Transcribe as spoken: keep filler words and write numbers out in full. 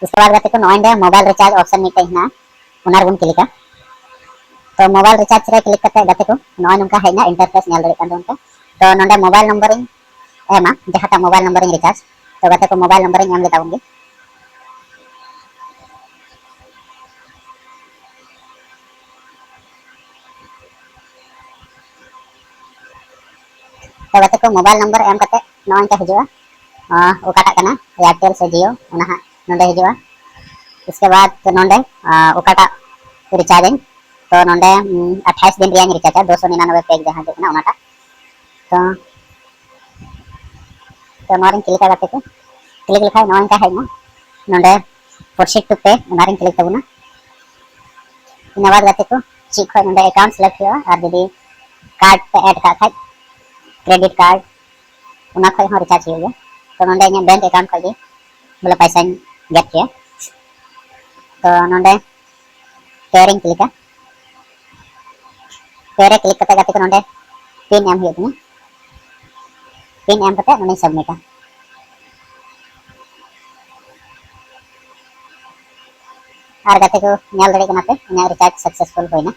ᱩᱥᱠᱮ ᱵᱟᱫ ᱜᱟᱛᱮ ᱠᱚ, ᱱᱚᱜᱼᱚᱭ ᱱᱚᱰᱮ mobile recharge option ᱢᱤᱫᱴᱮᱡ ᱦᱮᱱᱟᱜᱼᱟ, ᱚᱱᱟ ᱨᱮᱵᱚᱱ ᱠᱞᱤᱠᱟ᱾ ᱛᱚ mobile recharge ᱨᱮ ᱠᱞᱤᱠ ᱠᱟᱛᱮ ᱜᱟᱛᱮ ᱠᱚ, ᱱᱚᱜᱼᱚᱭ ᱱᱚᱝᱠᱟ ᱦᱮᱡ ᱮᱱᱟ, interface ᱧᱮᱞ ᱫᱟᱲᱮᱭᱟᱜ ᱠᱟᱱ ᱛᱟᱵᱚᱱ ᱯᱮ᱾ ᱛᱚ ᱱᱚᱰᱮ mobile number ᱤᱧ ᱮᱢᱟ, ᱡᱟᱦᱟᱸᱴᱟᱜ mobile number ᱤᱧ recharge᱾ ᱛᱚ ᱜᱟᱛᱮ ᱠᱚ, mobile number ᱤᱧ ᱮᱢ ᱞᱮᱫᱟ ᱵᱚᱱ ᱜᱮ᱾ ᱛᱚ ᱜᱟᱛᱮ ᱠᱚ, mobile number ᱮᱢ ᱠᱟᱛᱮ ᱱᱚᱜᱼᱚᱭ ᱱᱚᱝᱠᱟ ᱦᱤᱡᱩᱜᱼᱟ, ᱟᱸ, ᱚᱠᱟᱴᱟᱜ ᱠᱟᱱᱟ, Airtel ᱥᱮ Jio, ᱚᱱᱟ ᱦᱟᱸᱜ ᱱᱚᱰᱮ ᱦᱤᱡᱩᱜᱼᱟ᱾ ᱩᱥᱠᱮ ᱵᱟᱫ ᱱᱚᱰᱮ, ᱟᱸ, ᱚᱠᱟᱴᱟᱜ recharge ᱟᱹᱧ, ᱛᱚ ᱱᱚᱰᱮ, ᱩᱸ, ᱟᱴᱷᱟᱭᱤᱥ ᱫᱤᱱ ᱨᱮᱭᱟᱜ ᱤᱧ recharge ᱟ, ᱫᱩᱥᱚ ᱱᱤᱨᱟᱱᱚᱵᱵᱳᱭ pack ᱡᱟᱦᱟᱸ ᱦᱤᱡᱩᱜ ᱠᱟᱱᱟ ᱚᱱᱟᱴᱟᱜ᱾ ᱛᱚ ᱛᱚ ᱱᱚᱣᱟ ᱨᱤᱧ ᱠᱞᱤᱠᱟ ᱜᱟᱛᱮ ᱠᱚ᱾ ᱠᱞᱤᱠ ᱞᱮᱠᱷᱟᱱ ᱱᱚᱜᱼᱚᱭ ᱱᱚᱝᱠᱟ ᱦᱮᱡ ᱮᱱᱟ᱾ ᱱᱚᱰᱮ proceed to pay, ᱚᱱᱟ ᱨᱤᱧ ᱠᱞᱤᱠ ᱛᱟᱵᱚᱱᱟ᱾ ᱤᱱᱟᱹ ᱵᱟᱫ ᱜᱟᱛᱮ ᱠᱚ, ᱪᱮᱫ ᱠᱷᱚᱡ ᱱᱚᱰᱮ account select ᱦᱩᱭᱩᱜᱼᱟ, ᱟᱨ ᱡᱩᱫᱤ card ᱯᱮ add ᱠᱟᱜ ᱠᱷᱟᱡ, credit card, ᱚᱱᱟ ᱠᱷᱚᱡ ᱦᱚᱸ recharge ᱦᱩᱭᱩᱜ ᱜᱮᱭᱟ᱾ ᱛᱚ ᱱᱚᱰᱮ ᱤᱧᱟᱹᱜ bank account ᱠᱷᱚᱡ ᱜᱮ ᱵᱚᱞᱮ ᱯᱚᱭᱥᱟᱧ ᱜᱮᱫ ᱦᱚᱪᱚᱭᱟ᱾ ᱛᱚ ᱱᱚᱰᱮ pay ᱨᱤᱧ ᱠᱞᱤᱠᱟ᱾ Pay ᱨᱮ ᱠᱞᱤᱠ ᱠᱟᱛᱮ ᱜᱟᱛᱮ ᱠᱚ ᱱᱚᱰᱮ PIN ᱮᱢ ᱦᱩᱭᱩᱜ ᱛᱤᱧᱟ᱾ PIN ᱮᱢ ᱠᱟᱛᱮ ᱱᱚᱰᱮᱧ submit ᱟ᱾ ᱟᱨ ᱜᱟᱛᱮ ᱠᱚ, ᱧᱮᱞ ᱫᱟᱲᱮᱭᱟᱜ ᱠᱟᱱᱟ ᱯᱮ, ᱤᱧᱟᱹᱜ recharge successful ᱦᱩᱭᱱᱟ᱾